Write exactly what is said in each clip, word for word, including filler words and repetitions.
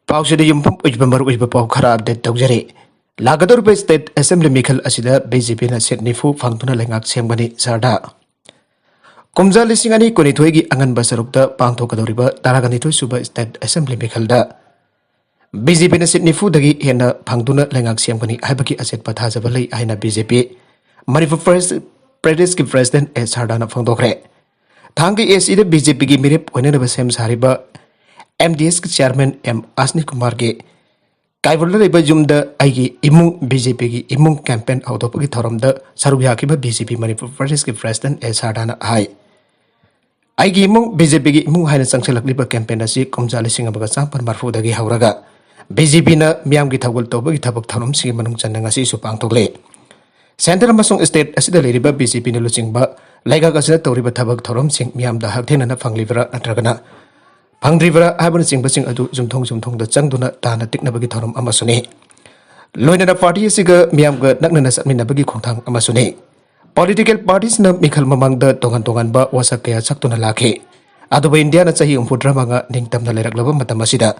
ꯄꯥꯎꯁꯤꯗ ꯌꯨꯝꯐꯝ ꯑꯣꯏꯕ ꯃꯔꯨꯑꯣꯏꯕ ꯄꯥꯎ ꯈꯔ ꯑꯞꯗꯦꯠ ꯇꯧꯖꯔꯤ꯫ ꯂꯥꯛꯀꯗꯧꯔꯤꯕ ꯁ꯭ꯇꯦꯠ ꯑꯦꯁꯦꯝꯕ꯭ꯂꯤ ꯃꯤꯈꯜ ꯑꯁꯤꯗ ꯕꯤ ꯖꯦ ꯄꯤꯅ ꯁꯤꯠ ꯅꯤꯐꯨ ꯐꯪꯗꯨꯅ ꯂꯩꯉꯥꯛ ꯁꯦꯝꯒꯅꯤ ꯁꯍꯔꯗ꯫ ꯀꯨꯝꯖꯥ ꯂꯤꯁꯤꯡ ꯑꯅꯤ ꯀꯨꯟꯅꯤꯊꯣꯏꯒꯤ ꯑꯉꯟꯕ ꯁꯔꯨꯛꯇ ꯄꯥꯡꯊꯣꯛꯀꯗꯧꯔꯤꯕ ꯇꯔꯥꯒ ꯅꯤꯊꯣꯏ ꯁꯨꯕ ꯁ꯭ꯇꯦꯠ ꯑꯦꯁꯦꯝꯕ꯭ꯂꯤ ꯃꯤꯈꯜꯗ ꯕꯤ ꯖꯦ ꯄꯤꯅ ꯁꯤꯠ ꯅꯤꯐꯨꯗꯒꯤ ꯍꯦꯟꯅ ꯐꯪꯗꯨꯅ ꯂꯩꯉꯥꯛ ꯁꯦꯝꯒꯅꯤ ꯍꯥꯏꯕꯒꯤ ꯑꯆꯦꯠꯄ ꯊꯥꯖꯕ ꯂꯩ ꯍꯥꯏꯅ ꯕꯤ ꯖꯦ ꯄꯤ ꯃꯅꯤꯄꯨꯔ ꯄ꯭ꯔꯦꯁ-, ꯄ꯭ꯔꯗꯦꯁꯀꯤ ꯄ꯭ꯔꯦꯁꯤꯗꯦꯟ ꯑꯦ ꯁꯔꯗꯥꯅ ꯐꯣꯡꯗꯣꯛꯈ꯭ꯔꯦ꯫ ꯊꯥꯡꯒ ꯑꯦ ꯁꯤꯗ ꯕꯤ ꯖꯦ ꯄꯤꯒꯤ ꯃꯤꯔꯦꯞ ꯑꯣꯏꯅꯅꯕ ꯁꯦꯝ ꯁꯥꯔꯤꯕ ꯑꯦꯝ ꯗꯤ ꯑꯦꯁꯀꯤ ꯆꯤꯌꯥꯔꯃꯦꯟ ꯑꯦꯝ ꯑꯁꯅꯤ ꯀꯨꯃꯥꯔꯒꯤ ꯀꯥꯏꯕꯨꯜꯗ ꯂꯩꯕ ꯌꯨꯝꯗ ꯑꯩꯒꯤ ꯏꯃꯨꯡ ꯕꯤ ꯖꯦ ꯄꯤꯒꯤ ꯏꯃꯨꯡ ꯀꯦꯝꯄꯦꯟ ꯍꯧꯗꯣꯛꯄꯒꯤ ꯊꯧꯔꯝꯗ ꯁꯔꯨꯛ ꯌꯥꯈꯤꯕ ꯕꯤ ꯖꯦ ꯄꯤ ꯃꯅꯤꯄꯨꯔ ꯄ꯭ꯔꯗꯦꯁꯀꯤ ꯄ꯭ꯔꯦꯁꯤꯗꯦꯟ ꯑꯦ ꯁꯔꯗꯥꯅ ꯍꯥꯏ, ꯑꯩꯒꯤ ꯏꯃꯨꯡ ꯕꯤ ꯖꯦ ꯄꯤꯒꯤ ꯏꯃꯨꯡ ꯍꯥꯏꯅ ꯆꯪꯁꯤꯜꯂꯛꯂꯤꯕ ꯀꯦꯝꯄꯦꯟ ꯑꯁꯤ ꯀꯨꯝꯖꯥ ꯂꯤꯁꯤꯡ ꯑꯃꯒ ꯆꯥꯃꯥꯄꯟ ꯃꯔꯤꯐꯨꯗꯒꯤ ꯍꯧꯔꯒ ꯕꯤ ꯖꯦ ꯄꯤꯅ ꯃꯤꯌꯥꯝꯒꯤ ꯊꯧꯒꯜ ꯇꯧꯕꯒꯤ ꯊꯕꯛ ꯊꯧꯔꯝꯁꯤꯡꯒꯤ ꯃꯅꯨꯡ ꯆꯟꯅ ꯉꯁꯤꯁꯨ ꯄꯥꯡꯊꯣꯛꯂꯤ꯫ ꯁꯦꯟꯇꯔ ꯑꯃꯁꯨꯡ ꯁ꯭ꯇꯦꯠ ꯑꯁꯤꯗ ꯂꯩꯔꯤꯕ ꯕꯤ ꯖꯦ ꯄꯤꯅ ꯂꯨꯆꯤꯡꯕ ꯂꯩꯉꯥꯛ ꯑꯁꯤꯅ ꯇꯧꯔꯤꯕ ꯊꯕꯛ ꯊꯧꯔꯝꯁꯤꯡ ꯃꯤꯌꯥꯝꯗ ꯍꯛꯊꯦꯡꯅꯅ ꯐꯪꯂꯤꯕ꯭ꯔꯥ ꯅꯠꯇ꯭ꯔꯒꯅ ꯐꯪꯗ꯭ꯔꯤꯕ꯭ꯔꯥ ꯍꯥꯏꯕꯅꯆꯤꯡꯕꯁꯤꯡ ꯑꯗꯨ ꯌꯨꯝꯊꯣꯡ ꯌꯨꯝꯊꯣꯡꯗ ꯆꯪꯗꯨꯅ ꯇꯥꯟꯅ ꯇꯤꯛꯅꯕꯒꯤ ꯊꯧꯔꯝ ꯑꯃꯁꯨꯅꯤ꯫ ꯂꯣꯏꯅꯅ ꯄꯥꯔꯇꯤ ꯑꯁꯤꯒ ꯃꯤꯌꯥꯝꯒ ꯅꯛꯅꯅ ꯆꯠꯃꯤꯟꯅꯕꯒꯤ ꯈꯣꯡꯊꯥꯡ ꯑꯃꯁꯨꯅꯤ꯫ ꯄꯣꯂꯤꯇꯤꯀꯦꯜ ꯄꯥꯔꯇꯤꯁꯤꯡꯅ ꯃꯤꯈꯜ ꯃꯃꯥꯡꯗ ꯇꯣꯉꯥꯟ ꯇꯣꯉꯥꯟꯕ ꯋꯥꯁꯛ ꯀꯌꯥ ꯁꯛꯇꯨꯅ ꯂꯥꯛꯈꯤ꯫ ꯑꯗꯨꯕꯨ ꯏꯟꯗꯤꯌꯥꯅ ꯆꯍꯤ ꯍꯨꯝꯐꯨꯇꯔꯥ ꯃꯉꯥ ꯅꯤꯡꯇꯝꯅ ꯂꯩꯔꯛꯂꯕ ꯃꯇꯝ ꯑꯁꯤꯗ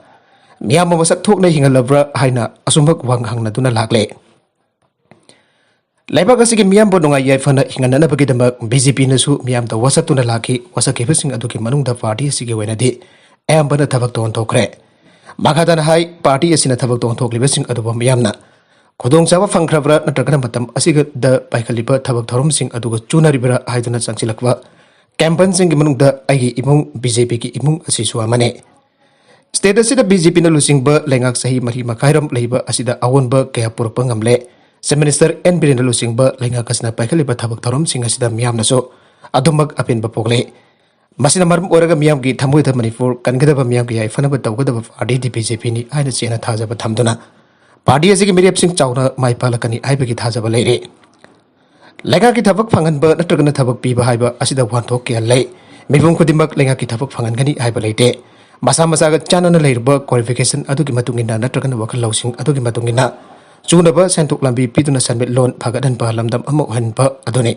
ꯃꯤꯌꯥꯝꯕꯨ ꯃꯁꯛ ꯊꯣꯛꯅ ꯍꯤꯡꯍꯜꯂꯕ꯭ꯔꯥ ꯍꯥꯏꯅ ꯑꯁꯨꯝꯕ ꯋꯥꯍꯪ ꯍꯪꯅꯗꯨꯅ ꯂꯥꯛꯂꯦ꯫ ꯂꯩꯕꯥꯛ ꯑꯁꯤꯒꯤ ꯃꯤꯌꯥꯝꯕꯨ ꯅꯨꯡꯉꯥꯏ ꯌꯥꯏꯐꯅ ꯍꯤꯡꯍꯟꯅꯅꯕꯒꯤꯗꯃꯛ ꯕꯤ ꯖꯦ ꯄꯤꯅꯁꯨ ꯃꯤꯌꯥꯝꯗ ꯋꯥꯁꯛꯇꯨꯅ ꯂꯥꯛꯈꯤ꯫ ꯋꯥꯁꯛꯈꯤꯕꯁꯤꯡ ꯑꯗꯨꯒꯤ ꯃꯅꯨꯡꯗ ꯄꯥꯔꯇꯤ ꯑꯁꯤꯒꯤ ꯑꯣꯏꯅꯗꯤ ꯑꯌꯥꯝꯕꯅ ꯊꯕꯛ ꯇꯧꯍꯟꯊꯣꯛꯈ꯭ꯔꯦ꯫ ꯃꯈꯥ ꯇꯥꯅ ꯍꯥꯏ, ꯄꯥꯔꯇꯤ ꯑꯁꯤꯅ ꯊꯕꯛ ꯇꯧꯍꯟꯊꯣꯛꯂꯤꯕꯁꯤꯡ ꯑꯗꯨꯕꯨ ꯃꯤꯌꯥꯝꯅ ꯈꯨꯗꯣꯡꯆꯥꯕ ꯐꯪꯈ꯭ꯔꯕ꯭ꯔꯥ ꯅꯠꯇ꯭ꯔꯒꯅ ꯃꯇꯝ ꯑꯁꯤꯗ ꯄꯥꯏꯈꯠꯂꯤꯕ ꯊꯕꯛ ꯊꯧꯔꯝꯁꯤꯡ ꯑꯗꯨꯒ ꯆꯨꯅꯔꯤꯕ꯭ꯔꯥ ꯍꯥꯏꯗꯨꯅ ꯆꯪꯁꯤꯜꯂꯛꯄ ꯀꯦꯝꯄꯦꯟꯁꯤꯡꯒꯤ ꯃꯅꯨꯡꯗ ꯑꯩꯒꯤ ꯏꯃꯨꯡ ꯕꯤ ꯖꯦ ꯄꯤꯒꯤ ꯏꯃꯨꯡ ꯑꯁꯤꯁꯨ ꯑꯃꯅꯤ꯫ ꯁ꯭ꯇꯦꯠ ꯑꯁꯤꯗ ꯕꯤ ꯖꯦ ꯄꯤꯅ ꯂꯨꯆꯤꯡꯕ ꯂꯩꯉꯥꯛ ꯆꯍꯤ ꯃꯔꯤ ꯃꯈꯥꯏꯔꯣꯝ ꯂꯩꯕ ꯑꯁꯤꯗ ꯑꯑꯣꯟꯕ ꯀꯌꯥ ꯄꯨꯔꯛꯄ ꯉꯝꯂꯦ꯫ ꯆꯤꯐ ꯃꯤꯅꯤꯁꯇꯔ ꯑꯦꯟ ꯕꯤꯔꯦꯟꯅ ꯂꯨꯆꯤꯡꯕ ꯂꯩꯉꯥꯛ ꯑꯁꯤꯅ ꯄꯥꯏꯈꯠꯂꯤꯕ ꯊꯕꯛ ꯊꯧꯔꯝꯁꯤꯡ ꯑꯁꯤꯗ ꯃꯤꯌꯥꯝꯅꯁꯨ ꯑꯗꯨꯃꯛ ꯑꯄꯦꯟꯕ ꯄꯣꯛꯂꯦ꯫ ꯃꯁꯤꯅ ꯃꯔꯝ ꯑꯣꯏꯔꯒ ꯃꯤꯌꯥꯝꯒꯤ ꯊꯃꯣꯏꯗ ꯃꯅꯤꯄꯨꯔ ꯀꯟꯒꯗꯕ, ꯃꯤꯌꯥꯝꯒꯤ ꯌꯥꯏꯐꯅꯕ ꯇꯧꯒꯗꯕ ꯄꯥꯔꯇꯤꯗꯤ ꯕꯤ ꯖꯦ ꯄꯤꯅꯤ ꯍꯥꯏꯅ ꯆꯦꯠꯅ ꯊꯥꯖꯕ ꯊꯝꯗꯨꯅ ꯄꯥꯔꯇꯤ ꯑꯁꯤꯒꯤ ꯃꯤꯔꯦꯞꯁꯤꯡ ꯆꯥꯎꯅ ꯃꯥꯏ ꯄꯥꯛꯂꯛꯀꯅꯤ ꯍꯥꯏꯕꯒꯤ ꯊꯥꯖꯕ ꯂꯩꯔꯤ꯫ ꯂꯩꯉꯥꯛꯀꯤ ꯊꯕꯛ ꯐꯪꯍꯟꯕ ꯅꯠꯇ꯭ꯔꯒꯅ ꯊꯕꯛ ꯄꯤꯕ ꯍꯥꯏꯕ ꯑꯁꯤꯗ ꯋꯥꯍꯟꯊꯣꯛ ꯀꯌꯥ ꯂꯩ꯫ ꯃꯤꯄꯨꯝ ꯈꯨꯗꯤꯡꯃꯛ ꯂꯩꯉꯥꯛꯀꯤ ꯊꯕꯛ ꯐꯪꯍꯟꯒꯅꯤ ꯍꯥꯏꯕ ꯂꯩꯇꯦ꯫ ꯃꯁꯥ ꯃꯁꯥꯒ ꯆꯥꯟꯅꯅ ꯂꯩꯔꯤꯕ ꯀ꯭ꯋꯥꯂꯤꯐꯤꯀꯦꯁꯟ ꯑꯗꯨꯒꯤ ꯃꯇꯨꯡ ꯏꯟꯅ ꯅꯠꯇ꯭ꯔꯒꯅ ꯋꯥꯈꯜ ꯂꯧꯁꯤꯡ ꯑꯗꯨꯒꯤ ꯃꯇꯨꯡ ꯏꯟꯅ ꯆꯨꯅꯕ ꯁꯦꯟꯊꯣꯛ ꯂꯝꯕꯤ ꯄꯤꯗꯨꯅ ꯁꯦꯟꯃꯤꯠꯂꯣꯟ ꯐꯒꯠꯍꯟꯕ, ꯂꯝꯗꯝ ꯑꯃ ꯑꯣꯏꯍꯟꯕ ꯑꯗꯨꯅꯤ꯫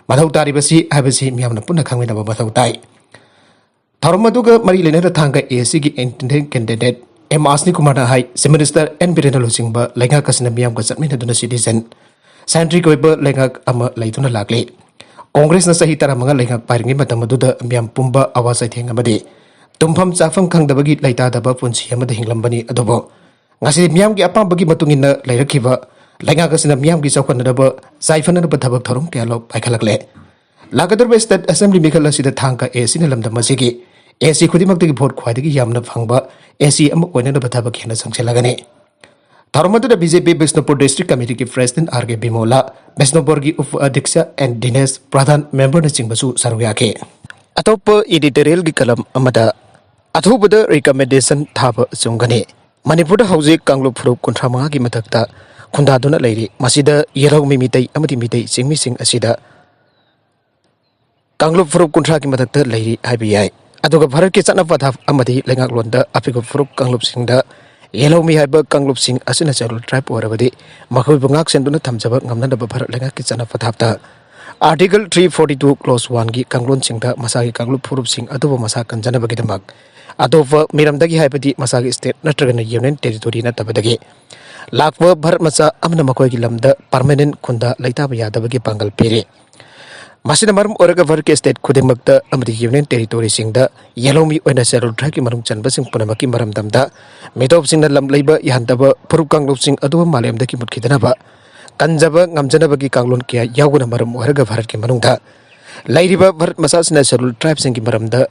ꯃꯊꯧ ꯇꯥꯔꯤꯕꯁꯤ ꯍꯥꯏꯕꯁꯤ ꯃꯤꯌꯥꯝꯅ ꯄꯨꯟꯅ ꯈꯪꯃꯤꯟꯅꯕ ꯃꯊꯧ ꯇꯥꯏ꯫ ꯊꯧꯔꯝ ꯑꯗꯨꯒ ꯃꯔꯤ ꯂꯩꯅꯅ ꯊꯥꯡꯒ ꯑꯦ ꯁꯤꯒꯤ ꯏꯟꯗꯤꯄꯦꯟꯗꯦꯟ ꯀꯦꯟꯗꯤꯗꯦꯠ ꯑꯦꯝ ꯑꯁꯅꯤ ꯀꯨꯃꯥꯔꯅ ꯍꯥꯏ, ꯆꯤꯐ ꯃꯤꯅꯤꯁꯇꯔ ꯑꯦꯟ ꯕꯤꯔꯦꯟꯅ ꯂꯨꯆꯤꯡꯕ ꯂꯩꯉꯥꯛ ꯑꯁꯤꯅ ꯃꯤꯌꯥꯝꯒ ꯆꯠꯃꯤꯟꯅꯗꯨꯅ citizen centric ꯑꯣꯏꯕ ꯂꯩꯉꯥꯛ ꯑꯃ ꯂꯩꯗꯨꯅ ꯂꯥꯛꯂꯤ꯫ ꯀꯣꯡꯒ꯭ꯔꯦꯁꯅ ꯆꯍꯤ ꯇꯔꯥꯃꯉꯥ ꯂꯩꯉꯥꯛ ꯄꯥꯏꯔꯤꯉꯩ ꯃꯇꯝ ꯑꯗꯨꯗ ꯃꯤꯌꯥꯝ ꯄꯨꯝꯕ ꯑꯋꯥ ꯆꯩꯊꯦꯡ ꯑꯃꯗꯤ ꯇꯨꯝꯐꯝ ꯆꯥꯐꯝ ꯈꯪꯗꯕꯒꯤ ꯂꯩꯇꯥꯗꯕ ꯄꯨꯟꯁꯤ ꯑꯃꯗ ꯍꯤꯡꯂꯝꯕꯅꯤ꯫ ꯑꯗꯨꯕꯨ ꯉꯁꯤꯗꯤ ꯃꯤꯌꯥꯝꯒꯤ ꯑꯄꯥꯝꯕꯒꯤ ꯃꯇꯨꯡ ꯏꯟꯅ ꯂꯩꯔꯛꯈꯤꯕ ꯂꯩꯉꯥꯛ ꯑꯁꯤꯅ ꯃꯤꯌꯥꯝꯒꯤ ꯆꯥꯎꯈꯠꯅꯅꯕ, ꯆꯥꯏꯐꯅꯅꯕ ꯊꯕꯛ ꯊꯧꯔꯝ ꯀꯌꯥ ꯂꯧ ꯄꯥꯏꯈꯠꯂꯛꯂꯦ꯫ ꯂꯥꯛꯀꯗꯧꯔꯤꯕ state assembly ꯃꯤꯈꯜ ꯑꯁꯤꯗ ꯊꯥꯡꯒ ꯑꯦ ꯁꯤꯅ ꯂꯝꯗꯝ ꯑꯁꯤꯒꯤ ꯑꯦ ꯁꯤ ꯈꯨꯗꯤꯡꯃꯛꯇꯒꯤ ꯚꯣꯠ ꯈ꯭ꯋꯥꯏꯗꯒꯤ ꯌꯥꯝꯅ ꯐꯪꯕ ꯑꯦ ꯁꯤ ꯑꯃ ꯑꯣꯏꯅꯅꯕ ꯊꯕꯛ ꯍꯦꯟꯅ ꯆꯪꯁꯤꯜꯂꯒꯅꯤ꯫ ꯊꯧꯔꯝ ꯑꯗꯨꯗ B J P Bishnupur district committeeꯒꯤ president ꯑꯥꯔ ꯀꯦ ꯕꯤꯃꯣꯂꯥ, ꯕꯤꯁꯅꯨꯄꯨꯔꯒꯤ ꯎꯄ ꯑꯙ꯭ꯌꯛꯁ ꯑꯦꯟ ꯗꯤꯅꯦꯁ ꯄ꯭ꯔꯙꯥꯟ memberꯅꯆꯤꯡꯕꯁꯨ ꯁꯔꯨꯛ ꯌꯥꯈꯤ꯫ ꯑꯇꯣꯞꯄ editorialꯒꯤ column ꯑꯃꯗ ꯑꯊꯨꯕꯗ recommendation ꯊꯥꯕ ꯆꯨꯝꯒꯅꯤ꯫ ꯃꯅꯤꯄꯨꯔꯗ ꯍꯧꯖꯤꯛ ꯀꯥꯡꯂꯨꯞ ꯐꯨꯔꯨꯞ ꯀꯨꯟꯊ꯭ꯔꯥ ꯃꯉꯥꯒꯤ ꯃꯊꯛꯇ ꯈꯨꯟꯗꯥꯗꯨꯅ ꯂꯩꯔꯤ꯫ ꯃꯁꯤꯗ ꯌꯦꯜꯍꯧꯃꯤ ꯃꯤꯇꯩ ꯑꯃꯗꯤ ꯃꯤꯇꯩ ꯆꯤꯡꯃꯤꯁꯤꯡ ꯑꯁꯤꯗ ꯀꯥꯡꯂꯨꯞ ꯐꯨꯔꯨꯞ ꯀꯨꯟꯊ꯭ꯔꯥꯒꯤ ꯃꯊꯛꯇ ꯂꯩꯔꯤ ꯍꯥꯏꯕ ꯌꯥꯏ꯫ ꯑꯗꯨꯒ ꯚꯥꯔꯠꯀꯤ ꯆꯠꯅ ꯄꯊꯥꯞ ꯑꯃꯗꯤ ꯂꯩꯉꯥꯛꯂꯣꯟꯗ ꯑꯄꯤꯛꯄ ꯐꯨꯔꯨꯞ ꯀꯥꯡꯂꯨꯞꯁꯤꯡꯗ ꯌꯦꯜꯍꯧꯃꯤ ꯍꯥꯏꯕ ꯀꯥꯡꯂꯨꯞꯁꯤꯡ ꯑꯁꯤꯅ scheduled tribe ꯑꯣꯏꯔꯕꯗꯤ ꯃꯈꯣꯏꯕꯨ ꯉꯥꯛ ꯁꯦꯟꯗꯨꯅ ꯊꯝꯖꯕ ꯉꯝꯅꯅꯕ ꯚꯥꯔꯠ ꯂꯩꯉꯥꯛꯀꯤ ꯆꯠꯅ ꯄꯊꯥꯞꯇ article three forty two clause oneꯒꯤ ꯀꯥꯡꯂꯣꯟꯁꯤꯡꯗ ꯃꯁꯥꯒꯤ ꯀꯥꯡꯂꯨꯞ ꯐꯨꯔꯨꯞꯁꯤꯡ ꯑꯗꯨꯕꯨ ꯃꯁꯥ ꯀꯟꯖꯅꯕꯒꯤꯗꯃꯛ ꯑꯇꯣꯞꯄ ꯃꯤꯔꯝꯗꯒꯤ ꯍꯥꯏꯕꯗꯤ ꯃꯁꯥꯒꯤ state ꯅꯠꯇ꯭ꯔꯒꯅ union territory ꯅꯠꯇꯕꯗꯒꯤ ꯂꯥꯛꯄ ꯚꯥꯔꯠ ꯃꯆꯥ ꯑꯃꯅ ꯃꯈꯣꯏꯒꯤ ꯂꯝꯗ permanent ꯈꯨꯟꯗꯥ ꯂꯩꯇꯥꯕ ꯌꯥꯗꯕꯒꯤ ꯄꯥꯡꯒꯜ ꯄꯤꯔꯤ꯫ ꯃꯁꯤꯅ ꯃꯔꯝ ꯑꯣꯏꯔꯒ ꯚꯥꯔꯠꯀꯤ state ꯈꯨꯗꯤꯡꯃꯛꯇ ꯑꯃꯗꯤ union territoryꯁꯤꯡꯗ ꯌꯦꯜꯍꯧꯃꯤ ꯑꯣꯏꯅ scheduled tribeꯀꯤ ꯃꯅꯨꯡ ꯆꯟꯕꯁꯤꯡ ꯄꯨꯝꯅꯃꯛꯀꯤ ꯃꯔꯝꯗꯝꯗ ꯃꯤꯇꯣꯞꯁꯤꯡꯅ ꯂꯝ ꯂꯩꯕ ꯌꯥꯍꯟꯗꯕ ꯐꯨꯔꯨꯞ ꯀꯥꯡꯂꯨꯞꯁꯤꯡ ꯑꯗꯨ ꯃꯥꯂꯦꯝꯗꯒꯤ ꯃꯨꯠꯈꯤꯗꯅꯕ ꯀꯟꯖꯕ ꯉꯝꯖꯅꯕꯒꯤ ꯀꯥꯡꯂꯣꯟ ꯀꯌꯥ ꯌꯥꯎꯕꯅ ꯃꯔꯝ ꯑꯣꯏꯔꯒ ꯚꯥꯔꯠꯀꯤ ꯃꯅꯨꯡꯗ ꯂꯩꯔꯤꯕ ꯚꯥꯔꯠ ꯃꯆꯥꯁꯤꯡꯅ scheduled tribeꯁꯤꯡꯒꯤ ꯃꯔꯝꯗ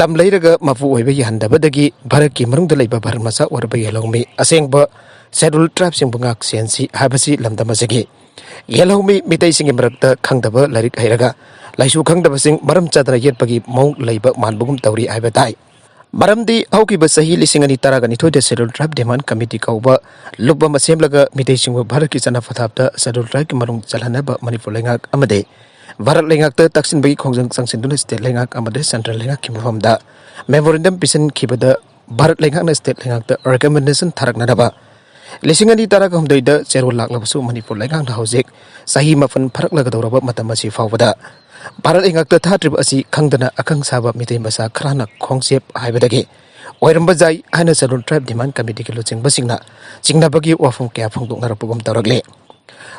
ꯂꯝ ꯂꯩꯔꯒ ꯃꯄꯨ ꯑꯣꯏꯕ ꯌꯥꯍꯟꯗꯕꯗꯒꯤ ꯚꯥꯔꯠꯀꯤ ꯃꯅꯨꯡꯗ ꯂꯩꯕ ꯚꯥꯔꯠ ꯃꯆꯥ ꯑꯣꯏꯔꯕ ꯌꯦꯜꯍꯧꯃꯤ ꯑꯁꯦꯡꯕ scheduled tribeꯁꯤꯡꯕꯨ ꯉꯥꯛ ꯁꯦꯟꯁꯤ ꯍꯥꯏꯕꯁꯤ ꯂꯝꯗꯝ ꯑꯁꯤꯒꯤ ꯌꯦꯜꯍꯧꯃꯤ ꯃꯤꯇꯩꯁꯤꯡꯒꯤ ꯃꯔꯛꯇ ꯈꯪꯗꯕ ꯂꯥꯏꯔꯤꯛ ꯍꯩꯔꯒ ꯂꯥꯏꯁꯨ ꯈꯪꯗꯕꯁꯤꯡ ꯃꯔꯝ ꯆꯥꯗꯅ ꯌꯦꯠꯄꯒꯤ ꯃꯑꯣꯡ ꯂꯩꯕ ꯃꯥꯟꯕꯒꯨꯝ ꯇꯧꯔꯤ ꯍꯥꯏꯕ ꯇꯥꯏ꯫ ꯃꯔꯝꯗꯤ ꯍꯧꯈꯤꯕ ꯆꯍꯤ ꯂꯤꯁꯤꯡ ꯑꯅꯤ ꯇꯔꯥꯒ ꯅꯤꯊꯣꯏꯗ scheduled tribe demand committee ꯀꯧꯕ ꯂꯨꯞ ꯑꯃ ꯁꯦꯝꯂꯒ ꯃꯤꯇꯩꯁꯤꯡꯕꯨ ꯚꯥꯔꯠꯀꯤ ꯆꯠꯅ ꯄꯊꯥꯞꯇ scheduled tribeꯀꯤ ꯃꯅꯨꯡ ꯆꯜꯍꯟꯅꯕ ꯃꯅꯤꯄꯨꯔ ꯂꯩꯉꯥꯛ ꯑꯃꯗꯤ ꯚꯥꯔꯠ ꯂꯩꯉꯥꯛꯇ ꯇꯛꯁꯤꯟꯕꯒꯤ ꯈꯣꯡꯖꯪ ꯆꯪꯁꯤꯟꯗꯨꯅ state ꯂꯩꯉꯥꯛ ꯑꯃꯗꯤ central ꯂꯩꯉꯥꯛꯀꯤ ꯃꯐꯝꯗ memorandum ꯄꯤꯁꯤꯟꯈꯤꯕꯗ ꯚꯥꯔꯠ ꯂꯩꯉꯥꯛꯅ state ꯂꯩꯉꯥꯛꯇ recommendation ꯊꯥꯔꯛꯅꯅꯕ ꯂꯤꯁꯤꯡ ꯑꯅꯤ ꯇꯔꯥꯒ ꯍꯨꯝꯗꯣꯏꯗ ꯆꯦꯔꯣꯜ ꯂꯥꯛꯂꯕꯁꯨ ꯃꯅꯤꯄꯨꯔ ꯂꯩꯉꯥꯛꯅ ꯍꯧꯖꯤꯛ ꯆꯍꯤ ꯃꯥꯄꯟ ꯐꯥꯔꯛꯂꯒꯗꯧꯔꯕ ꯃꯇꯝ ꯑꯁꯤ ꯐꯥꯎꯕꯗ ꯚꯥꯔꯠ ꯂꯩꯉꯥꯛꯇ ꯊꯥꯗ꯭ꯔꯤꯕ ꯑꯁꯤ ꯈꯪꯗꯅ ꯑꯈꯪ ꯁꯥꯕ ꯃꯤꯇꯩ ꯃꯆꯥ ꯈꯔꯅ ꯈꯣꯡꯆꯦꯞ ꯍꯥꯏꯕꯗꯒꯤ ꯑꯣꯏꯔꯝꯕ ꯌꯥꯏ ꯍꯥꯏꯅ Scheduled Tribe Demand Committeeꯒꯤ ꯂꯨꯆꯤꯡꯕꯁꯤꯡꯅ ꯆꯤꯡꯅꯕꯒꯤ ꯋꯥꯐꯝ ꯀꯌꯥ ꯐꯣꯡꯗꯣꯛꯅꯔꯛꯄꯒꯨꯝ ꯇꯧꯔꯛꯂꯤ꯫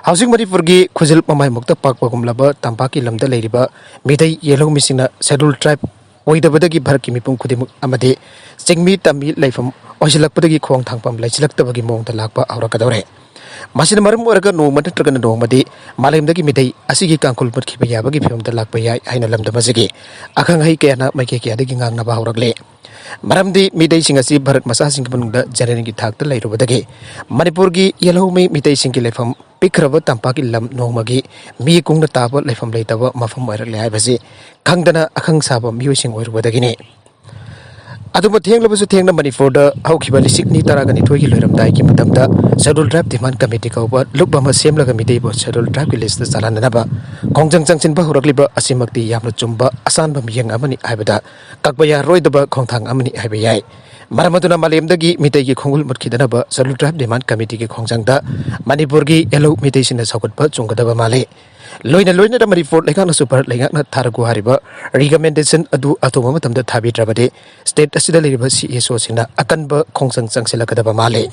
ꯍꯧꯖꯤꯛ ꯃꯅꯤꯄꯨꯔꯒꯤ ꯈꯨꯖꯤꯜ ꯃꯃꯥꯏꯃꯨꯛꯇ ꯄꯥꯛꯄꯒꯨꯝꯂꯕ ꯇꯝꯄꯥꯛꯀꯤ ꯂꯝꯗ ꯂꯩꯔꯤꯕ ꯃꯤꯇꯩ ꯌꯦꯜꯍꯧꯃꯤꯁꯤꯡꯅ Scheduled Tribe ꯑꯣꯏꯗꯕꯗꯒꯤ ꯚꯥꯔꯠꯀꯤ ꯃꯤꯄꯨꯝ ꯈꯨꯗꯤꯡꯃꯛ ꯑꯃꯗꯤ ꯆꯤꯡꯃꯤ ꯇꯝꯃꯤ ꯂꯩꯐꯝ ꯑꯣꯏꯁꯤꯜꯂꯛꯄꯗꯒꯤ ꯈꯣꯡ ꯊꯥꯡꯐꯝ ꯂꯩꯁꯤꯜꯂꯛꯇꯕꯒꯤ ꯃꯑꯣꯡꯗ ꯂꯥꯛꯄ ꯍꯧꯔꯛꯀꯗꯧꯔꯦ꯫ ꯃꯁꯤꯅ ꯃꯔꯝ ꯑꯣꯏꯔꯒ ꯅꯣꯡꯃ ꯅꯠꯇ꯭ꯔꯒ ꯅꯣꯡꯃꯗꯤ ꯃꯥꯂꯦꯝꯗꯒꯤ ꯃꯤꯇꯩ ꯑꯁꯤꯒꯤ ꯀꯥꯡꯈꯨꯜ ꯃꯨꯠꯈꯤꯕ ꯌꯥꯕꯒꯤ ꯐꯤꯕꯝꯗ ꯂꯥꯛꯄ ꯌꯥꯏ ꯍꯥꯏꯅ ꯂꯝꯗꯝ ꯑꯁꯤꯒꯤ ꯑꯈꯪ ꯑꯍꯩ ꯀꯌꯥꯅ ꯃꯥꯏꯀꯩ ꯀꯌꯥꯗꯒꯤ ꯉꯥꯡꯅꯕ ꯍꯧꯔꯛꯂꯦ꯫ ꯃꯔꯝꯗꯤ ꯃꯤꯇꯩꯁꯤꯡ ꯑꯁꯤ ꯚꯥꯔꯠ ꯃꯆꯥꯁꯤꯡꯒꯤ ꯃꯅꯨꯡꯗ ꯖꯦꯅꯦꯔꯦꯜꯒꯤ ꯊꯥꯛꯇ ꯂꯩꯔꯨꯕꯗꯒꯤ ꯃꯅꯤꯄꯨꯔꯒꯤ ꯌꯦꯜꯍꯧꯃꯤ ꯃꯤꯇꯩꯁꯤꯡꯒꯤ ꯂꯩꯐꯝ ꯄꯤꯛꯈ꯭ꯔꯕ ꯇꯝꯄꯥꯛꯀꯤ ꯂꯝ ꯅꯣꯡꯃꯒꯤ ꯃꯤ ꯀꯨꯡꯅ ꯇꯥꯕ ꯂꯩꯐꯝ ꯂꯩꯇꯕ ꯃꯐꯝ ꯑꯣꯏꯔꯛꯂꯦ ꯍꯥꯏꯕꯁꯤ ꯈꯪꯗꯅ ꯑꯈꯪ ꯁꯥꯕ ꯃꯤꯑꯣꯏꯁꯤꯡ ꯑꯣꯏꯔꯨꯕꯗꯒꯤꯅꯤ꯫ ꯑꯗꯨꯕꯨ ꯊꯦꯡꯂꯕꯁꯨ ꯊꯦꯡꯅ ꯃꯅꯤꯄꯨꯔꯗ ꯍꯧꯈꯤꯕ ꯂꯤꯁꯤꯡ ꯑꯅꯤ ꯇꯔꯥꯒ ꯅꯤꯊꯣꯏꯒꯤ ꯂꯣꯏꯔꯝꯗꯥꯏꯒꯤ ꯃꯇꯝꯗ Scheduled Tribe Demand Committee ꯀꯧꯕ ꯂꯨꯞ ꯑꯃ ꯁꯦꯝꯂꯒ ꯃꯤꯇꯩꯕꯨ Scheduled Tribeꯀꯤ listꯇ ꯆꯜꯍꯟꯅꯅꯕ ꯈꯣꯡꯖꯪ ꯆꯪꯁꯤꯟꯕ ꯍꯧꯔꯛꯂꯤꯕ ꯑꯁꯤꯃꯛꯇꯤ ꯌꯥꯝꯅ ꯆꯨꯝꯕ ꯑꯁꯥꯟꯕ ꯃꯤꯠꯌꯦꯡ ꯑꯃꯅꯤ ꯍꯥꯏꯕꯗ ꯀꯛꯄ ꯌꯥꯔꯣꯏꯗꯕ ꯈꯣꯡꯊꯥꯡ ꯑꯃꯅꯤ ꯍꯥꯏꯕ ꯌꯥꯏ꯫ ꯃꯔꯝ ꯑꯗꯨꯅ ꯃꯥꯂꯦꯝꯗꯒꯤ ꯃꯤꯇꯩꯒꯤ ꯈꯣꯡꯒꯨꯜ ꯃꯨꯠꯈꯤꯗꯅꯕ Scheduled Tribe Demand Committeeꯒꯤ ꯈꯣꯡꯖꯪꯗ ꯃꯅꯤꯄꯨꯔꯒꯤ ꯌꯦꯜꯍꯧ ꯃꯤꯇꯩꯁꯤꯡꯅ ꯁꯧꯒꯠꯄ ꯆꯣꯡꯒꯗꯕ ꯃꯥꯜꯂꯤ꯫ ꯂꯣꯏꯅ ꯂꯣꯏꯅꯅ ꯃꯅꯤꯄꯨꯔ ꯂꯩꯉꯥꯛꯅꯁꯨ ꯚꯥꯔꯠ ꯂꯩꯉꯥꯛꯅ ꯊꯥꯔꯛꯎ ꯍꯥꯏꯔꯤꯕ recommendation ꯑꯗꯨ ꯑꯊꯨꯕ ꯃꯇꯝꯗ ꯊꯥꯕꯤꯗ꯭ꯔꯕꯗꯤ state ꯑꯁꯤꯗ ꯂꯩꯔꯤꯕ CSOꯁꯤꯡꯅ ꯑꯀꯟꯕ ꯈꯣꯡꯖꯪ ꯆꯪꯁꯤꯜꯂꯛꯀꯗꯕ ꯃꯥꯜꯂꯤ꯫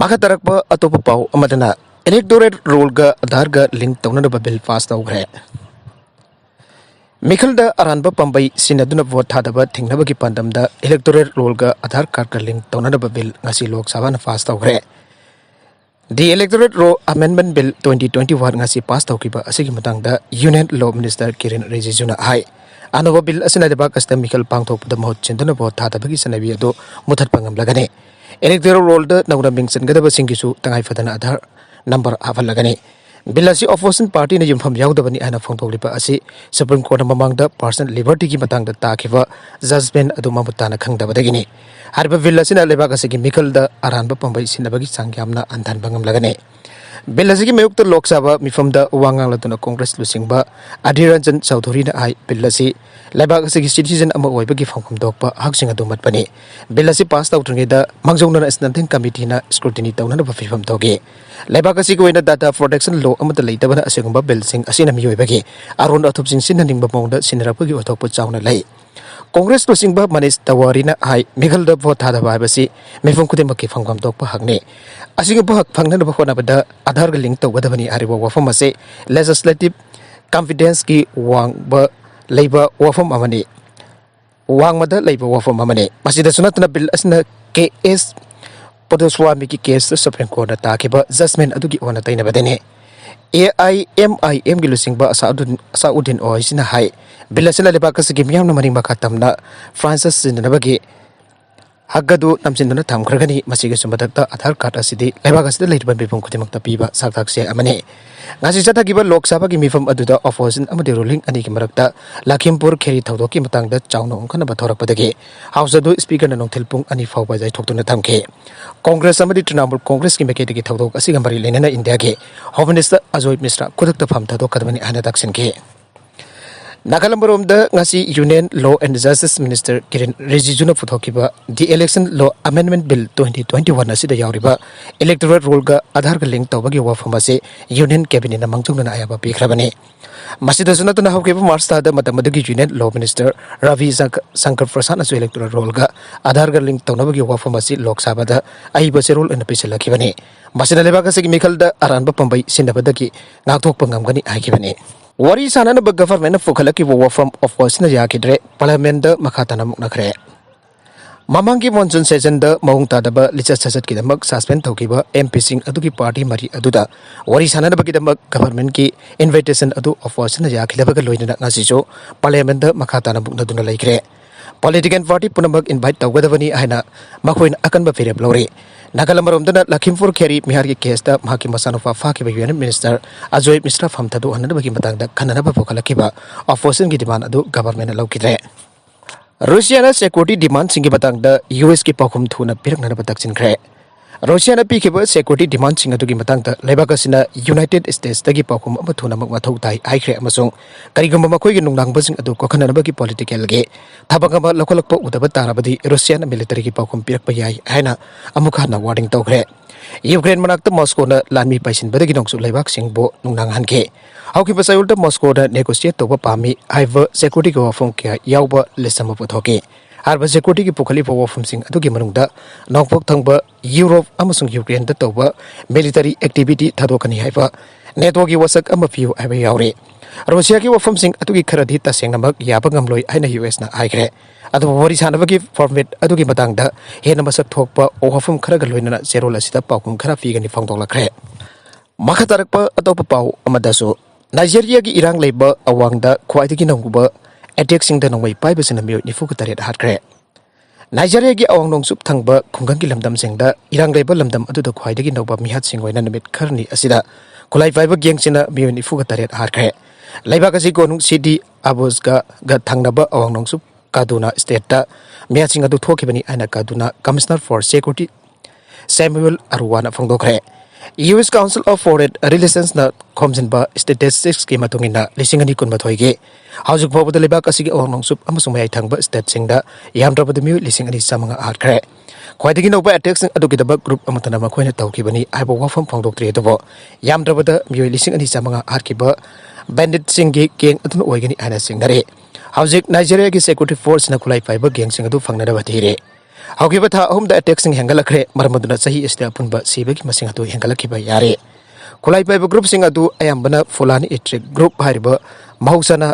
ꯃꯈꯥ ꯇꯥꯔꯛꯄ ꯑꯇꯣꯞꯄ ꯄꯥꯎ ꯑꯃꯗꯅ Electoral Rollꯒ Aadhaarꯒ link ꯇꯧꯅꯅꯕ bill pass ꯇꯧꯈ꯭ꯔꯦ꯫ ꯃꯤꯈꯜꯗ ꯑꯔꯥꯟꯕ ꯄꯥꯝꯕꯩ ꯁꯤꯖꯤꯟꯅꯗꯨꯅ vote ꯊꯥꯗꯕ ꯊꯤꯡꯅꯕꯒꯤ ꯄꯥꯟꯗꯝꯗ Electoral Rollꯒ Aadhaar cardꯀ link ꯇꯧꯅꯅꯕ bill ꯉꯁꯤ ꯂꯣꯛ ꯁꯚꯥꯅ pass ꯇꯧꯈ꯭ꯔꯦ꯫ The Electoral Roll Amendment Bill twenty twenty-one ꯉꯁꯤ pass ꯇꯧꯈꯤꯕ ꯑꯁꯤꯒꯤ ꯃꯇꯥꯡꯗ Union Law Minister ꯀꯤꯔꯦꯟ ꯔꯤꯖꯤꯖꯨꯅ ꯍꯥꯏ, ꯑꯅꯧꯕ bill ꯑꯁꯤꯅ ꯂꯩꯕꯥꯛ ꯑꯁꯤꯗ ꯃꯤꯈꯜ ꯄꯥꯡꯊꯣꯛꯄꯗ ꯃꯍꯨꯠ ꯁꯤꯟꯗꯨꯅ vote ꯊꯥꯗꯕꯒꯤ ꯆꯠꯅꯕꯤ ꯑꯗꯨ ꯃꯨꯊꯠꯄ ꯉꯝꯂꯒꯅꯤ꯫ Electoral Rollꯗ ꯅꯧꯅ ꯃꯤꯡ ꯆꯟꯒꯗꯕꯁꯤꯡꯒꯤꯁꯨ ꯇꯉꯥꯏ ꯐꯗꯅ Aadhaar number ꯍꯥꯞꯍꯜꯂꯒꯅꯤ꯫ Bill ꯑꯁꯤ opposition partyꯅ ꯌꯨꯝꯐꯝ ꯌꯥꯎꯗꯕꯅꯤ ꯍꯥꯏꯅ ꯐꯣꯡꯗꯣꯛꯂꯤꯕ ꯑꯁꯤ Supreme Courtꯅ ꯃꯃꯥꯡꯗ personal libertyꯒꯤ ꯃꯇꯥꯡꯗ ꯇꯥꯈꯤꯕ judgment ꯑꯗꯨ ꯃꯃꯨꯠ ꯇꯥꯅ ꯈꯪꯗꯕꯗꯒꯤꯅꯤ꯫ ꯍꯥꯏꯔꯤꯕ bill ꯑꯁꯤꯅ ꯂꯩꯕꯥꯛ ꯑꯁꯤꯒꯤ ꯃꯤꯈꯜꯗ ꯑꯔꯥꯟꯕ ꯄꯥꯝꯕꯩ ꯁꯤꯖꯤꯟꯅꯕꯒꯤ ꯆꯥꯡ ꯌꯥꯝꯅ ꯍꯟꯊꯍꯟꯕ ꯉꯝꯂꯒꯅꯤ꯫ Bill ꯑꯁꯤꯒꯤ ꯃꯥꯌꯣꯛꯇ ꯂꯣꯛ ꯁꯚꯥ ꯃꯤꯐꯝꯗ ꯋꯥ ꯉꯥꯡꯂꯗꯨꯅ Congress ꯂꯨꯆꯤꯡꯕ ꯑꯙꯤꯔ ꯔꯟꯖꯟ ꯆꯧꯙꯨꯔꯤꯅ ꯍꯥꯏ, bill ꯑꯁꯤ ꯂꯩꯕꯥꯛ ꯑꯁꯤꯒꯤ citizen ꯑꯃ ꯑꯣꯏꯕꯒꯤ ꯐꯪꯐꯝ ꯊꯣꯛꯄ ꯍꯛꯁꯤꯡ ꯑꯗꯨ ꯃꯠꯄꯅꯤ꯫ Bill ꯑꯁꯤ pass ꯇꯧꯗ꯭ꯔꯤꯉꯩꯗ ꯃꯥꯡꯖꯧꯅꯅ standing committeeꯅ scrutiny ꯇꯧꯅꯅꯕ ꯐꯤꯕꯝ ꯊꯣꯛꯏ꯫ ꯂꯩꯕꯥꯛ ꯑꯁꯤꯒꯤ ꯑꯣꯏꯅ data protection law ꯑꯃꯠꯇ ꯂꯩꯇꯕꯅ ꯑꯁꯤꯒꯨꯝꯕ billꯁꯤꯡ ꯑꯁꯤꯅ ꯃꯤꯑꯣꯏꯕꯒꯤ ꯑꯔꯣꯟ ꯑꯊꯨꯞꯁꯤꯡ ꯁꯤꯖꯤꯟꯅꯅꯤꯡꯕ ꯃꯑꯣꯡꯗ ꯁꯤꯟꯅꯔꯛꯄꯒꯤ ꯑꯣꯏꯊꯣꯛꯄ ꯆꯥꯎꯅ ꯂꯩ꯫ ꯀꯣꯡꯒ꯭ꯔꯦꯁ ꯂꯨꯆꯤꯡꯕ ꯃꯅꯤꯁ ꯇꯋꯥꯔꯤꯅ ꯍꯥꯏ, ꯃꯤꯈꯜꯗ ꯚꯣꯠ ꯊꯥꯗꯕ ꯍꯥꯏꯕꯁꯤ ꯃꯤꯄꯨꯝ ꯈꯨꯗꯤꯡꯃꯛꯀꯤ ꯐꯪꯐꯝ ꯊꯣꯛꯄ ꯍꯛꯅꯤ꯫ ꯑꯁꯤꯒꯨꯝꯕ ꯍꯛ ꯐꯪꯅꯅꯕ ꯍꯣꯠꯅꯕꯗ ꯑꯙꯥꯔꯒ ꯂꯤꯡ ꯇꯧꯒꯗꯕꯅꯤ ꯍꯥꯏꯔꯤꯕ ꯋꯥꯐꯝ ꯑꯁꯤ ꯂꯦꯖꯤꯁꯂꯦꯇꯤꯚ ꯀꯟꯐꯤꯗꯦꯟꯁꯀꯤ ꯋꯥꯡꯕ ꯂꯩꯕ ꯋꯥꯐꯝ ꯑꯃꯅꯤ꯫ ꯋꯥꯡꯃꯗ ꯂꯩꯕ ꯋꯥꯐꯝ ꯑꯃꯅꯤ꯫ ꯃꯁꯤꯗꯁꯨ ꯅꯠꯇꯅ ꯕꯤꯜ ꯑꯁꯤꯅ ꯀꯦ ꯑꯦꯁ ꯄꯗꯣꯁ꯭ꯋꯥꯃꯤꯒꯤ ꯀꯦꯁꯇ ꯁꯨꯄ꯭ꯔꯤꯝ ꯀꯣꯔꯠꯅ ꯇꯥꯈꯤꯕ ꯖꯖꯃꯦꯟ ꯑꯗꯨꯒꯤ ꯑꯣꯟꯅ ꯇꯩꯅꯕꯗꯅꯤ꯫ ꯑꯦ ꯑꯥꯏ ꯑꯦꯝ ꯑꯥꯏ ꯑꯦꯝꯒꯤ ꯂꯨꯆꯤꯡꯕ ꯑꯁꯥꯎꯗꯤꯟ, ꯑꯁꯥꯎꯗꯤꯟ ꯑꯣꯋꯩꯁꯤꯅ ꯍꯥꯏ, ꯕꯤꯜ ꯑꯁꯤꯅ ꯂꯩꯕꯥꯛ ꯑꯁꯤꯒꯤ ꯃꯤꯌꯥꯝꯅ ꯃꯅꯤꯡ ꯃꯈꯥ ꯇꯝꯅ ꯐ꯭ꯔꯥꯟꯁꯇ ꯁꯤꯖꯤꯟꯅꯅꯕꯒꯤ ꯍꯛ ꯑꯗꯨ ꯅꯝꯁꯤꯟꯗꯨꯅ ꯊꯝꯈ꯭ꯔꯒꯅꯤ꯫ ꯃꯁꯤꯒꯤꯁꯨ ꯃꯊꯛꯇ ꯑꯥꯙꯥꯔ ꯀꯥꯔꯗ ꯑꯁꯤꯗꯤ ꯂꯩꯕꯥꯛ ꯑꯁꯤꯗ ꯂꯩꯔꯤꯕ ꯃꯤꯄꯨꯝ ꯈꯨꯗꯤꯡꯃꯛꯇ ꯄꯤꯕ ꯁꯛꯇꯥꯛ ꯆꯦ ꯑꯃꯅꯤ꯫ ꯉꯁꯤ ꯆꯠꯊꯈꯤꯕ ꯂꯣꯛ ꯁꯚꯥꯒꯤ ꯃꯤꯐꯝ ꯑꯗꯨꯗ ꯑꯣꯄꯣꯖꯤꯁꯟ ꯑꯃꯗꯤ ꯔꯨꯂꯤꯡ ꯑꯅꯤꯒꯤ ꯃꯔꯛꯇ ꯂꯈꯤꯝꯄꯨꯔ ꯈꯦꯔꯤ ꯊꯧꯗꯣꯛꯀꯤ ꯃꯇꯥꯡꯗ ꯆꯥꯎꯅ ꯎꯪꯈꯠꯅꯕ ꯊꯣꯔꯛꯄꯗꯒꯤ ꯍꯥꯎꯁ ꯑꯗꯨ ꯁ꯭ꯄꯤꯀꯔꯅ ꯅꯨꯡꯊꯤꯜ ꯄꯨꯡ ꯑꯅꯤ ꯐꯥꯎꯕ ꯌꯩꯊꯣꯛꯇꯨꯅ ꯊꯝꯈꯤ꯫ ꯀꯣꯡꯒ꯭ꯔꯦꯁ ꯑꯃꯗꯤ ꯇ꯭ꯔꯤꯅꯥꯃꯨꯜ ꯀꯣꯡꯒ꯭ꯔꯦꯁꯀꯤ ꯃꯥꯏꯀꯩꯗꯒꯤ ꯊꯧꯗꯣꯛ ꯑꯁꯤꯒ ꯃꯔꯤ ꯂꯩꯅꯅ ꯏꯟꯗꯤꯌꯥꯒꯤ ꯍꯣꯝ ꯃꯤꯅꯤꯁꯇꯔ ꯑꯖꯣꯏ ꯃꯤꯁ꯭ꯔꯥ ꯈꯨꯗꯛꯇ ꯐꯝ ꯊꯥꯗꯣꯛꯀꯗꯕꯅꯤ ꯍꯥꯏꯅ ꯇꯛꯁꯤꯟꯈꯤ꯫ ꯅꯥꯒꯥꯂꯦꯟ ꯃꯔꯣꯝꯗ ꯉꯁꯤ Union Law and Justice Minister ꯀꯤꯔꯦꯟ ꯔꯤꯖꯤꯖꯨꯅ ꯄꯨꯊꯣꯛꯈꯤꯕ The Election Law Amendment Bill twenty twenty-one ꯑꯁꯤꯗ ꯌꯥꯎꯔꯤꯕ electoral rollꯒ ꯑꯥꯙꯥꯔꯒ link ꯇꯧꯕꯒꯤ ꯋꯥꯐꯝ ꯑꯁꯤ Union Cabinetꯅ ꯃꯥꯡꯖꯧꯅꯅ ꯑꯌꯥꯕ ꯄꯤꯈ꯭ꯔꯕꯅꯤ꯫ ꯃꯁꯤꯗꯁꯨ ꯅꯠꯇꯅ ꯍꯧꯈꯤꯕ ꯃꯥꯔꯆ ꯊꯥꯗ ꯃꯇꯝ ꯑꯗꯨꯒꯤ Union Law Minister Ravi ꯁꯪꯀ-, Shankar ꯄ꯭ꯔꯁꯥꯗꯅꯁꯨ electoral rollꯒ ꯑꯥꯙꯥꯔꯒ link ꯇꯧꯅꯕꯒꯤ ꯋꯥꯐꯝ ꯑꯁꯤ ꯂꯣꯛ ꯁꯚꯥꯗ ꯑꯏꯕ ꯆꯦꯔꯣꯜ ꯑꯣꯏꯅ ꯄꯤꯁꯤꯜꯂꯛꯈꯤꯕꯅꯤ꯫ ꯃꯁꯤꯅ ꯂꯩꯕꯥꯛ ꯑꯁꯤꯒꯤ ꯃꯤꯈꯜꯗ ꯑꯔꯥꯟꯕ ꯄꯥꯝꯕꯩ ꯁꯤꯖꯤꯟꯅꯕꯗꯒꯤ ꯉꯥꯛꯊꯣꯛꯄ ꯉꯝꯒꯅꯤ ꯍꯥꯏꯈꯤꯕꯅꯤ꯫ ꯋꯥꯔꯤ ꯁꯥꯅꯅꯕ governmentꯅ ꯄꯨꯈꯠꯂꯛꯈꯤꯕ ꯋꯥꯐꯝ oppositionꯅ ꯌꯥꯈꯤꯗ꯭ꯔꯦ꯫ Parliamentꯗ ꯃꯈꯥ ꯇꯥꯅ ꯃꯨꯛꯅꯈ꯭ꯔꯦ꯫ ꯃꯃꯥꯡꯒꯤ monsoon sessionꯗ ꯃꯑꯣꯡ ꯇꯥꯗꯕ ꯂꯤꯆꯠ ꯁꯥꯖꯠꯀꯤꯗꯃꯛ suspend ꯇꯧꯈꯤꯕ MPꯁꯤꯡ ꯑꯗꯨꯒꯤ party ꯃꯔꯤ ꯑꯗꯨꯗ ꯋꯥꯔꯤ ꯁꯥꯅꯅꯕꯒꯤꯗꯃꯛ governmentꯀꯤ invitation ꯑꯗꯨ oppositionꯅ ꯌꯥꯈꯤꯗꯕꯒ ꯂꯣꯏꯅꯅ ꯉꯁꯤꯁꯨ Parliamentꯗ ꯃꯈꯥ ꯇꯥꯅ ꯃꯨꯛꯅꯗꯨꯅ ꯂꯩꯈ꯭ꯔꯦ꯫ Political party ꯄꯨꯝꯅꯃꯛ invite ꯇꯧꯒꯗꯕꯅꯤ ꯍꯥꯏꯅ ꯃꯈꯣꯏꯅ ꯑꯀꯟꯕ ꯐꯤꯔꯦꯞ ꯂꯧꯔꯤ꯫ ꯅꯥꯒꯥꯂꯦꯟ ꯃꯔꯣꯝꯗꯅ ꯂꯈꯤꯝꯄꯨꯔ ꯈꯦꯔꯤ ꯃꯤꯍꯥꯔꯒꯤ caseꯇ ꯃꯍꯥꯛꯀꯤ ꯃꯆꯥꯅꯨꯄꯥ ꯐꯥꯈꯤꯕ Union Minister ꯑꯖꯣꯏ ꯃꯤꯁ꯭ꯔꯥ ꯐꯝ ꯊꯥꯗꯣꯛꯍꯟꯅꯕꯒꯤ ꯃꯇꯥꯡꯗ ꯈꯟꯅꯅꯕ ꯄꯨꯈꯠꯂꯛꯈꯤꯕ oppositionꯒꯤ demand ꯑꯗꯨ governmentꯅ ꯂꯧꯈꯤꯗ꯭ꯔꯦ꯫ ꯔꯨꯁꯤꯌꯥꯅ security demandꯁꯤꯡꯒꯤ ꯃꯇꯥꯡꯗ USꯀꯤ ꯄꯥꯎꯈꯨꯝ ꯊꯨꯅ ꯄꯤꯔꯛꯅꯅꯕ ꯇꯛꯁꯤꯟꯈ꯭ꯔꯦ꯫ ꯔꯨꯁꯤꯌꯥꯅ ꯄꯤꯈꯤꯕ security demandꯁꯤꯡ ꯑꯗꯨꯒꯤ ꯃꯇꯥꯡꯗ ꯂꯩꯕꯥꯛ ꯑꯁꯤꯅ United Statesꯇꯒꯤ ꯄꯥꯎꯈꯨꯝ ꯑꯃ ꯊꯨꯅꯃꯛ ꯃꯊꯧ ꯇꯥꯏ ꯍꯥꯏꯈ꯭ꯔꯦ ꯑꯃꯁꯨꯡ ꯀꯔꯤꯒꯨꯝꯕ ꯃꯈꯣꯏꯒꯤ ꯅꯨꯡꯅꯥꯡꯕꯁꯤꯡ ꯑꯗꯨ ꯀꯣꯛꯍꯟꯅꯅꯕꯒꯤ politicalꯒꯤ ꯊꯕꯛ ꯑꯃ ꯂꯧꯈꯠꯂꯛꯄ ꯎꯗꯕ ꯇꯥꯔꯕꯗꯤ ꯔꯨꯁꯤꯌꯥꯅ militaryꯒꯤ ꯄꯥꯎꯈꯨꯝ ꯄꯤꯔꯛꯄ ꯌꯥꯏ ꯍꯥꯏꯅ ꯑꯃꯨꯛ ꯍꯟꯅ warning ꯇꯧꯈ꯭ꯔꯦ꯫ ꯌꯨꯀ꯭ꯔꯦꯟ ꯃꯅꯥꯛꯇ ꯃꯣꯁꯀꯣꯅ ꯂꯥꯟꯃꯤ ꯄꯥꯏꯁꯤꯟꯕꯗꯒꯤ ꯅꯣꯡꯆꯨꯞ ꯂꯩꯕꯥꯛꯁꯤꯡꯕꯨ ꯅꯨꯡꯅꯥꯡꯍꯟꯈꯤ꯫ ꯍꯧꯈꯤꯕ ꯆꯌꯣꯜꯗ ꯃꯣꯁꯀꯣꯗ negotiate ꯇꯧꯕ ꯄꯥꯝꯃꯤ ꯍꯥꯏꯕ securityꯒꯤ ꯋꯥꯐꯝ ꯀꯌꯥ ꯌꯥꯎꯕ list ꯑꯃ ꯄꯨꯊꯣꯛꯈꯤ꯫ ꯍꯥꯏꯔꯤꯕ securityꯒꯤ ꯄꯨꯈꯠꯂꯤꯕ ꯋꯥꯐꯝꯁꯤꯡ ꯑꯗꯨꯒꯤ ꯃꯅꯨꯡꯗ ꯅꯣꯡꯄꯣꯛ ꯊꯪꯕ ꯌꯨꯔꯣꯞ ꯑꯃꯁꯨꯡ ꯌꯨꯀ꯭ꯔꯦꯟꯗ ꯇꯧꯕ military activity ꯊꯥꯗꯣꯛꯀꯅꯤ ꯍꯥꯏꯕ, NATOꯒꯤ ꯋꯥꯁꯛ ꯑꯃ ꯄꯤꯌꯨ ꯍꯥꯏꯕ ꯌꯥꯎꯔꯤ꯫ ꯔꯨꯁꯤꯌꯥꯒꯤ ꯋꯥꯐꯝꯁꯤꯡ ꯑꯗꯨꯒꯤ ꯈꯔꯗꯤ ꯇꯁꯦꯡꯅꯃꯛ ꯌꯥꯕ ꯉꯝꯂꯣꯏ ꯍꯥꯏꯅ USꯅ ꯍꯥꯏꯈ꯭ꯔꯦ꯫ ꯑꯗꯨꯕꯨ ꯋꯥꯔꯤ ꯁꯥꯟꯅꯕꯒꯤ format ꯑꯗꯨꯒꯤ ꯃꯇꯥꯡꯗ ꯍꯦꯟꯅ ꯃꯁꯛ ꯊꯣꯛꯄ ꯋꯥꯐꯝ ꯈꯔꯒ ꯂꯣꯏꯅꯅ ꯆꯦꯔꯣꯜ ꯑꯁꯤꯗ ꯄꯥꯎꯈꯨꯝ ꯈꯔ ꯄꯤꯒꯅꯤ ꯐꯣꯡꯗꯣꯛꯂꯛꯈ꯭ꯔꯦ꯫ ꯃꯈꯥ ꯇꯥꯔꯛꯄ ꯑꯇꯣꯞꯄ ꯄꯥꯎ ꯑꯃꯗꯁꯨ, ꯅꯥꯏꯖꯦꯔꯤꯌꯥꯒꯤ ꯏꯔꯥꯡ ꯂꯩꯕ ꯑꯋꯥꯡꯗ ꯈ꯭ꯋꯥꯏꯗꯒꯤ ꯅꯧꯕ attackꯁꯤꯡꯗ ꯅꯣꯡꯃꯩ ꯄꯥꯏꯕꯁꯤꯡꯅ ꯃꯤꯑꯣꯏ ꯅꯤꯐꯨꯒ ꯇꯔꯦꯠ ꯍꯥꯠꯈ꯭ꯔꯦ꯫ ꯅꯥꯏꯖꯦꯔꯤꯌꯥꯒꯤ ꯑꯋꯥꯡ ꯅꯣꯡꯆꯨꯞ ꯊꯪꯕ ꯈꯨꯡꯒꯪꯒꯤ ꯂꯝꯗꯝꯁꯤꯡꯗ ꯏꯔꯥꯡ ꯂꯩꯕ ꯂꯝꯗꯝ ꯑꯗꯨꯗ ꯈ꯭ꯋꯥꯏꯗꯒꯤ ꯅꯧꯕ ꯃꯤꯍꯥꯠꯁꯤꯡ ꯑꯣꯏꯅ ꯅꯨꯃꯤꯠ ꯈꯔꯅꯤ ꯑꯁꯤꯗ ꯈꯨꯠꯂꯥꯏ ꯄꯥꯏꯕ gangꯁꯤꯡꯅ ꯃꯤꯑꯣꯏ ꯅꯤꯐꯨꯒ ꯇꯔꯦꯠ ꯍꯥꯠꯈ꯭ꯔꯦ꯫ ꯂꯩꯕꯥꯛ ꯑꯁꯤ ꯀꯣꯅꯨꯡ city Abujꯒ ꯊꯪꯅꯕ ꯑꯋꯥꯡ ꯅꯣꯡꯆꯨꯞ ꯀꯥꯗꯨꯅ stateꯇ ꯃꯤꯍꯥꯠꯁꯤꯡ ꯑꯗꯨ ꯊꯣꯛꯈꯤꯕꯅꯤ ꯍꯥꯏꯅ ꯀꯥꯗꯨꯅ Commissioner for Security Samuel Aruwana ꯐꯣꯡꯗꯣꯛꯈ꯭ꯔꯦ꯫ US Council of Foreign Relationsꯅ ꯈꯣꯝꯖꯤꯟꯕ statisticsꯀꯤ ꯃꯇꯨꯡ ꯏꯟꯅ, ꯂꯤꯁꯤꯡ ꯑꯅꯤ ꯀꯨꯟꯃꯥꯊꯣꯏꯒꯤ ꯍꯧꯖꯤꯛ ꯐꯥꯎꯕꯗ ꯂꯩꯕꯥꯛ ꯑꯁꯤꯒꯤ ꯑꯋꯥꯡ ꯅꯣꯡꯆꯨꯞ ꯑꯃꯁꯨꯡ ꯃꯌꯥꯏ ꯊꯪꯕ stateꯁꯤꯡꯗ ꯌꯥꯝꯗ꯭ꯔꯕꯗ ꯃꯤꯑꯣꯏ ꯂꯤꯁꯤꯡ ꯑꯅꯤ ꯆꯥꯃꯉꯥ ꯍꯥꯠꯈ꯭ꯔꯦ꯫ ꯈ꯭ꯋꯥꯏꯗꯒꯤ ꯅꯧꯕ attackꯁꯤꯡ ꯑꯗꯨꯒꯤꯗꯃꯛ group ꯑꯃꯠꯇꯅ ꯃꯈꯣꯏꯅ ꯇꯧꯈꯤꯕꯅꯤ ꯍꯥꯏꯕ ꯋꯥꯐꯝ ꯐꯣꯡꯗꯣꯛꯇ꯭ꯔꯤ, ꯑꯗꯨꯕꯨ ꯌꯥꯝꯗ꯭ꯔꯕꯗ ꯃꯤꯑꯣꯏ ꯂꯤꯁꯤꯡ ꯑꯅꯤ ꯆꯥꯃꯉꯥ ꯍꯥꯠꯈꯤꯕ banditꯁꯤꯡꯒꯤ gang ꯑꯗꯨꯅ ꯑꯣꯏꯒꯅꯤ ꯍꯥꯏꯅ ꯆꯤꯡꯅꯔꯤ꯫ ꯍꯧꯖꯤꯛ ꯅꯥꯏꯖꯦꯔꯤꯌꯥꯒꯤ security forceꯅ ꯈꯨꯠꯂꯥꯏ ꯄꯥꯏꯕ gangꯁꯤꯡ ꯑꯗꯨ ꯐꯪꯅꯅꯕ ꯊꯤꯔꯤ꯫ ꯍꯧꯈꯤꯕ ꯊꯥ ꯑꯍꯨꯝꯗ attackꯁꯤꯡ ꯍꯦꯟꯒꯠꯂꯛꯈ꯭ꯔꯦ, ꯃꯔꯝ ꯑꯗꯨꯅ ꯆꯍꯤ ꯑꯁꯤꯗ ꯑꯄꯨꯟꯕ ꯁꯤꯕꯒꯤ ꯃꯁꯤꯡ ꯑꯗꯨ ꯍꯦꯟꯒꯠꯂꯛꯈꯤꯕ ꯌꯥꯔꯦ꯫ ꯈꯨꯠꯂꯥꯏ ꯄꯥꯏꯕ groupꯁꯤꯡ ꯑꯗꯨ ꯑꯌꯥꯝꯕꯅ Fulani ethnic group ꯍꯥꯏꯔꯤꯕ ꯃꯍꯧꯁꯥꯅ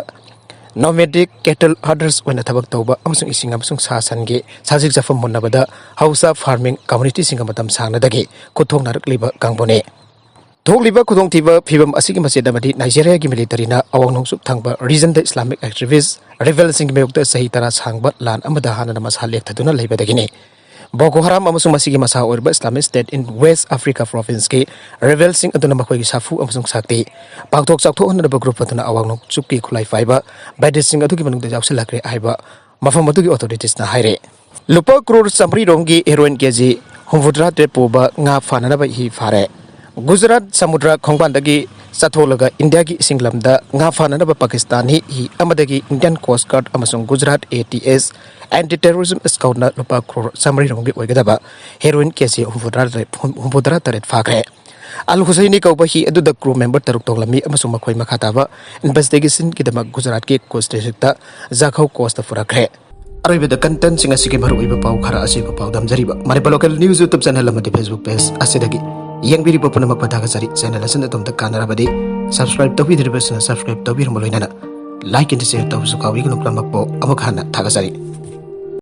nomadic cattle herders ꯑꯣꯏꯅ ꯊꯕꯛ ꯇꯧꯕ ꯑꯃꯁꯨꯡ ꯏꯁꯤꯡ ꯑꯃꯁꯨꯡ ꯁꯥ ꯁꯟꯒꯤ ꯁꯥꯖꯤꯛ ꯆꯥꯐꯝ ꯍꯨꯟꯅꯕꯗ Hausa farming communityꯁꯤꯡꯒ ꯃꯇꯝ ꯁꯥꯡꯅꯗꯒꯤ ꯈꯨꯠꯊꯣꯛꯅꯔꯛꯂꯤꯕ ꯀꯥꯡꯕꯨꯅꯤ꯫ ꯊꯣꯛꯂꯤꯕ ꯈꯨꯗꯣꯡꯊꯤꯕ ꯐꯤꯕꯝ ꯑꯁꯤꯒꯤ ꯃꯆꯦꯠ ꯑꯃꯗꯤ ꯅꯥꯏꯖꯦꯔꯤꯌꯥꯒꯤ militaryꯅ ꯑꯋꯥꯡ ꯅꯣꯡꯆꯨꯞ ꯊꯪꯕ regionꯗ Islamic activist rebelꯁꯤꯡꯒꯤ ꯃꯥꯌꯣꯛꯇ ꯆꯍꯤ ꯇꯔꯥ ꯁꯥꯡꯕ ꯂꯥꯟ ꯑꯃꯗ ꯍꯥꯟꯅꯅ ꯃꯁꯥ ꯂꯦꯛꯊꯗꯨꯅ ꯂꯩꯕꯗꯒꯤꯅꯤ꯫ ꯕꯣꯀꯣ ꯍꯔꯥꯝ ꯑꯃꯁꯨꯡ ꯃꯁꯤꯒꯤ ꯃꯁꯥ ꯑꯣꯏꯔꯤꯕ Islamic State in West Africa provinceꯀꯤ rebelꯁꯤꯡ ꯑꯗꯨꯅ ꯃꯈꯣꯏꯒꯤ ꯁꯥꯐꯨ ꯑꯃꯁꯨꯡ ꯁꯛꯇꯤ ꯄꯥꯛꯊꯣꯛ ꯆꯥꯎꯊꯣꯛꯍꯟꯅꯕ group ꯑꯗꯨꯅ ꯑꯋꯥꯡ ꯅꯣꯡꯆꯨꯞꯀꯤ ꯈꯨꯠꯂꯥꯏ ꯄꯥꯏꯕ banditꯁꯤꯡ ꯑꯗꯨꯒꯤ ꯃꯅꯨꯡꯗ ꯌꯥꯎꯁꯤꯜꯂꯛꯈ꯭ꯔꯦ ꯍꯥꯏꯕ ꯃꯐꯝ ꯑꯗꯨꯒꯤ authoritiesꯅ ꯍꯥꯏꯔꯦ꯫ ꯂꯨꯄꯥ crore ꯆꯥꯃꯔꯤ ꯔꯣꯝꯒꯤ heroin KG ꯍꯨꯝꯐꯨꯇꯔꯥ ꯇꯔꯦꯠ ꯄꯨꯕ ꯉꯥ ꯐꯥꯅꯅꯕ ꯍꯤ ꯐꯥꯔꯦ꯫ ꯒꯨꯖꯔꯥꯠ ꯁꯃꯨꯗ꯭ꯔ ꯈꯣꯡꯕꯥꯟꯗꯒꯤ ꯆꯠꯊꯣꯛꯂꯒ ꯏꯟꯗꯤꯌꯥꯒꯤ ꯏꯁꯤꯡ ꯂꯝꯗ ꯉꯥ ꯐꯥꯅꯅꯕ ꯄꯥꯀꯤꯁꯇꯥꯟ ꯍꯤ, ꯍꯤ ꯑꯃꯗꯒꯤ Indian Coast Guard ꯑꯃꯁꯨꯡ ꯒꯨꯖꯔꯥꯠ ATS Anti Terrorism Squadꯅ ꯂꯨꯄꯥ crore ꯆꯥꯃꯔꯤ ꯔꯣꯝꯒꯤ ꯑꯣꯏꯒꯗꯕ heroin KG ꯍꯨꯝꯐꯨꯇꯔꯥ ꯇꯔꯦꯠ, ꯍꯨꯝꯐꯨꯇꯔꯥ ꯇꯔꯦꯠ ꯐꯥꯈ꯭ꯔꯦ꯫ ꯑꯜ ꯍꯨꯁꯩꯅꯤ ꯀꯧꯕ ꯍꯤ ꯑꯗꯨꯗ crew member ꯇꯔꯨꯛ ꯇꯣꯡꯂꯝꯃꯤ ꯑꯃꯁꯨꯡ ꯃꯈꯣꯏ ꯃꯈꯥ ꯇꯥꯕ investigationꯒꯤꯗꯃꯛ ꯒꯨꯖꯔꯥꯠꯀꯤ ꯀꯨꯆ districtꯇ ꯖꯥꯈꯧ coastꯇ ꯄꯨꯔꯛꯈ꯭ꯔꯦ꯫ ꯑꯔꯣꯏꯕꯗ contentꯁꯤꯡ ꯑꯁꯤꯒꯤ ꯃꯔꯨꯑꯣꯏꯕ ꯄꯥꯎ ꯈꯔ ꯑꯁꯤꯕꯨ ꯄꯥꯎꯗꯝꯖꯔꯤꯕ Manipur Local News YouTube channel ꯑꯃꯗꯤ Facebook page ꯑꯁꯤꯗꯒꯤ ꯌꯦꯡꯕꯤꯔꯤꯕ ꯄꯨꯝꯅꯃꯛꯄꯨ ꯊꯥꯒꯠꯆꯔꯤ꯫ Channel ꯑꯁꯤꯅ ꯑꯗꯣꯝꯗ ꯀꯥꯟꯅꯔꯕꯗꯤ subscribe ꯇꯧꯕꯤꯗ꯭ꯔꯤꯕꯁꯤꯡꯅ subscribe ꯇꯧꯕꯤꯔꯝꯕ ꯂꯣꯏꯅꯅ like and share ꯇꯧꯕꯁꯨ ꯀꯥꯎꯕꯤꯒꯅꯨ꯫ ꯄꯨꯝꯅꯃꯛꯄꯨ ꯑꯃꯨꯛ ꯍꯟꯅ ꯊꯥꯒꯠꯆꯔꯤ꯫